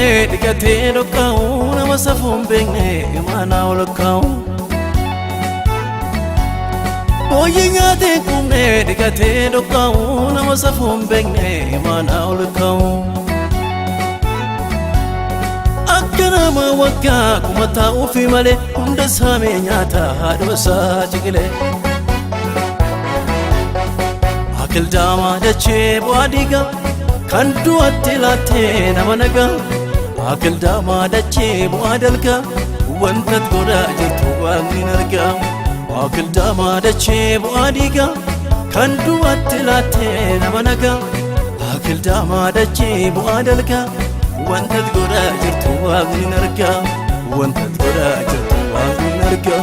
quufne dhiqatee dhoqqaa'u, nama safuu hin beekne imaanaa ol kaa'u. Booyyee nyaatee quufne dhiqatee dhoqqaa'u, nama safuu hin beekne imaanaa ol kaa'u. Akka nama waggaa 1000 taa'uufi malee hunda saamee nyaata haadha isaa ciqilee. Akildaamaa dachee bu'aa dhiigaa kan du'atti laattee nama nagaa. Akildaamaa dachee bu'aa dalgaa wanta godhaa jirtu waaqni hin argaa. Akildaamaa dachee bu'aa dhiigaa kan du'atti laattee nama nagaa. Akildaamaa dachee bu'aa dalgaa wanta godhaa jirtu waaqni hin argaa. Wanta godhaa jirtu waaqni hin argaa.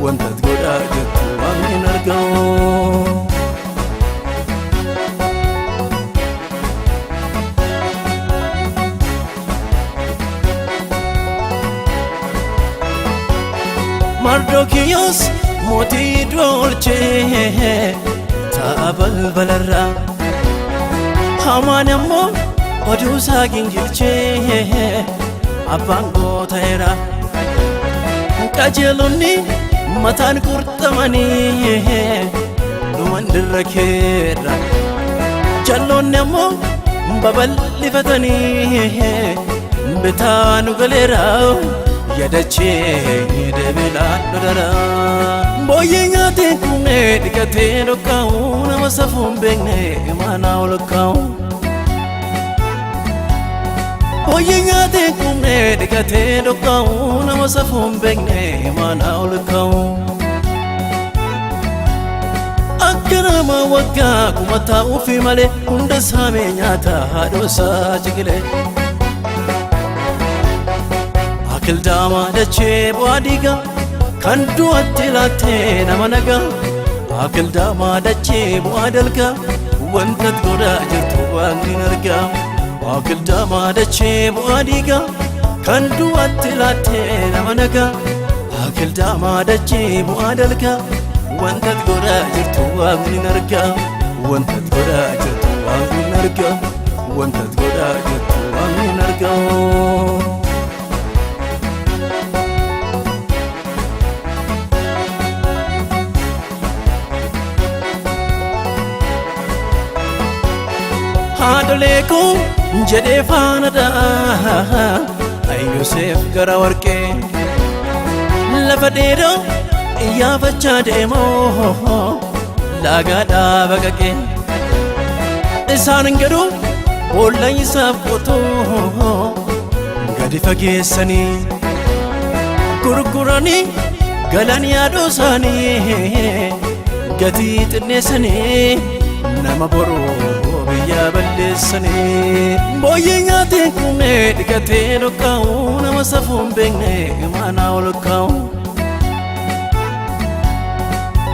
Wanta godhaa jirtu waaqni hin argaa. Mardokiyos mootii du'a oolchee ta'a balbalarraa. Hamaan ammoo oduu isaa gingilchee abbaan gootaeera. Qajeelonni mataan qurxamanii dhuman dirra keerra. Jalloonni ammoo babal'ifatanii bitaa nu galeera. Yadachee deebilaan dodara. Booyyee nyaatee quufnee dhiqatee dhoqqaa'u, nama safuu hin beekne imaanaa ol kaa'u. Booyyee nyaatee quufnee dhiqatee dhoqqaa'u, nama safuu hin beekne imaanaa ol kaa'u. Akka nama waggaa 1000 taa'uufi malee hunda saamee nyaata haadha isaa ciqilee. Akildaamaa dachee bu'aa dhiigaa kan du'atti laattee nama nagaa. Akildaamaa dachee bu'aa dalgaa wanta godhaa jirtu waaqni hin argaa. Akildaamaa dachee bu'aa dhiigaa kan du'atti laattee nama nagaa. Akildaamaa dachee bu'aa dalgaa wanta godhaa jirtu waaqni hin argaa. Wanta godhaa jirtu waaqni hin argaa. Wanta godhaa jirtu waaqni hin argaa. Haadholee koo jedhee faana dha'a Yoseef gara warqee lafa dheedaa iyyaafachaa deemoo laagaadhaa baqaqee. Isaan garuu boolla isaaf qotuu gadi fageessanii gurguranii galan yaaduu isaanii gatii xinneessanii nama boruu biyya balleessanii. Booyyee nyaatee quufnee dhiqatee dhoqqaa'u, nama safuu hin beekne imaanaa ol kaa'u.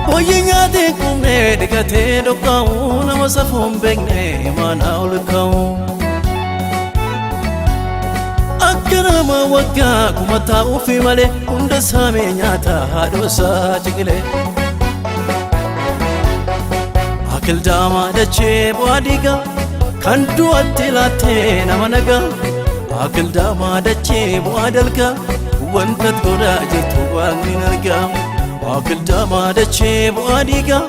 Booyyee nyaatee quufnee dhiqatee dhoqqaa'u, nama safuu hin beekne imaanaa ol kaa'u. Akka nama waggaa 1000 taa'uufi malee hunda saamee nyaata haadha isaa ciqilee. Akildaamaa dachee bu'aa dhiigaa kan du'atti laattee nama nagaa. Akildaamaa dachee bu'aa dalgaa wanta godhaa jirtu waaqni hin argaa. Akildaamaa dachee bu'aa dhiigaa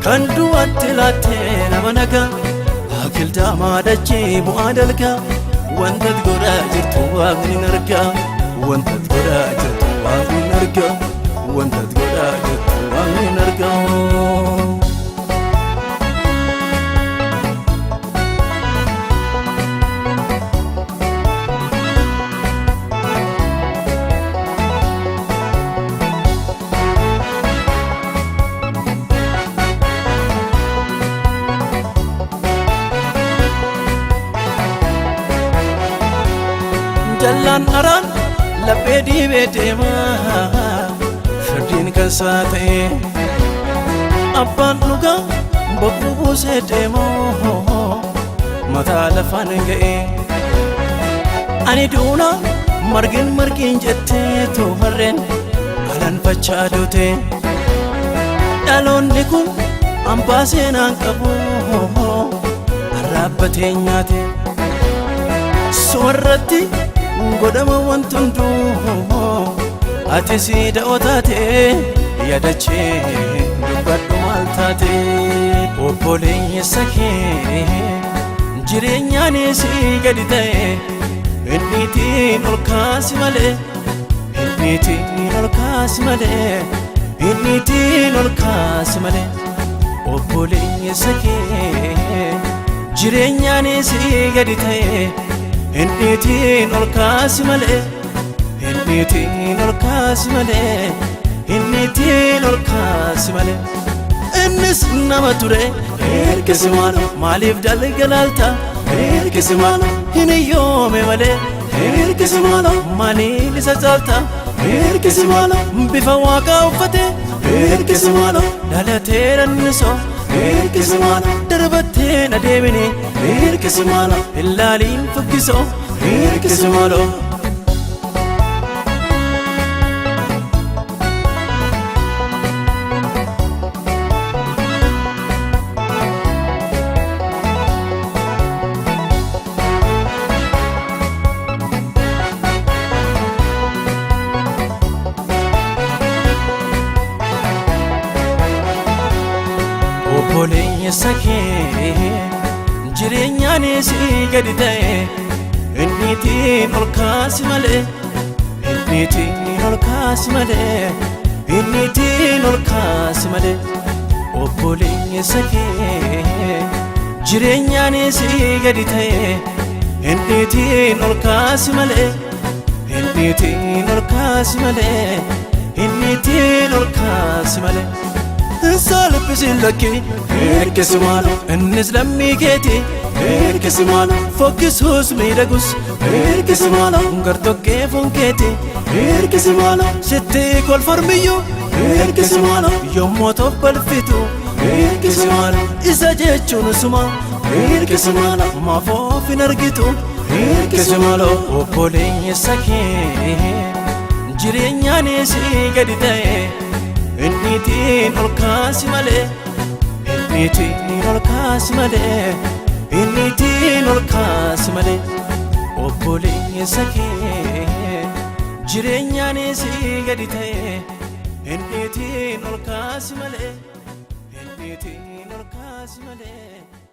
kan du'atti laattee nama nagaa. Akildaamaa dachee bu'aa dalgaa wanta godhaa jirtu waaqni hin argaa. Wanta godhaa jirtu waaqni hin argaa. Wanta godhaa jirtu waaqni hin argaa. Jallaan dharaan laphee diibee deema firdiin kan isaa ta'e. Abbaan dhugaa bokkuu buusee deema mataa lafaan ga'e. Ani duuna margin margin jettee harreen alanfachaa duute. Dhaloonni kun hambaa seenaan qabu arraabbatee nyaate. Sumarratti Godhama wanti hunduu ati si da'oo taate yaadachee dubbadhu maal taate. Obboleessa kee jireenyaanis gadi ta'e inniitiin ol kaasi malee inniitiin ol kaasi malee inniitiin ol kaasi malee. Obboleessa kee jireenyaanis gadi ta'e inniitiin ol kaasi malee inniitiin ol kaasi malee inniitiin ol kaasi malee. Innis nama ture ergasi maalo maaliif dalgalaalta ergasi maalo hin yoome malee ergasi maalo maaliif isa caalta ergasi maalo bifa waaqaa uffate ergasi maalo dhalatee rannisoo ergasi maalo darbattee adeemini ergasi maalo ilaaliin fuggisoo ergasi maalo. Obboleessa kee jireenyaanis gadi ta'e inniitiin ol kaasi malee inniitiin ol kaasi malee inniitiin ol kaasi malee. Obboleessa kee jireenyaanis gadi ta'e inniitiin ol kaasi malee inniitiin ol kaasi malee inniitiin ol kaasi malee. Salphisiin lakki ergasi maalo innis lammii keeti ergasi maalo fokkisuus miidhagus ergasi maalo gartokkee foon keeti ergasi maalo sitti kolformiyyuu ergasi maalo yommuu tobbalfitu ergasi maalo isa jechuun suma ergasi maalo maafoof hin argitu ergasi maalo. Obboleessa kee jireenyaanis gadi ta'e inniitiin ol kaasi malee inniitiin ol kaasi malee inniitiin ol kaasi malee. Obboleessa kee jireenyaanis gadi ta'e inniitiin ol kaasi malee inniitiin ol kaasi malee.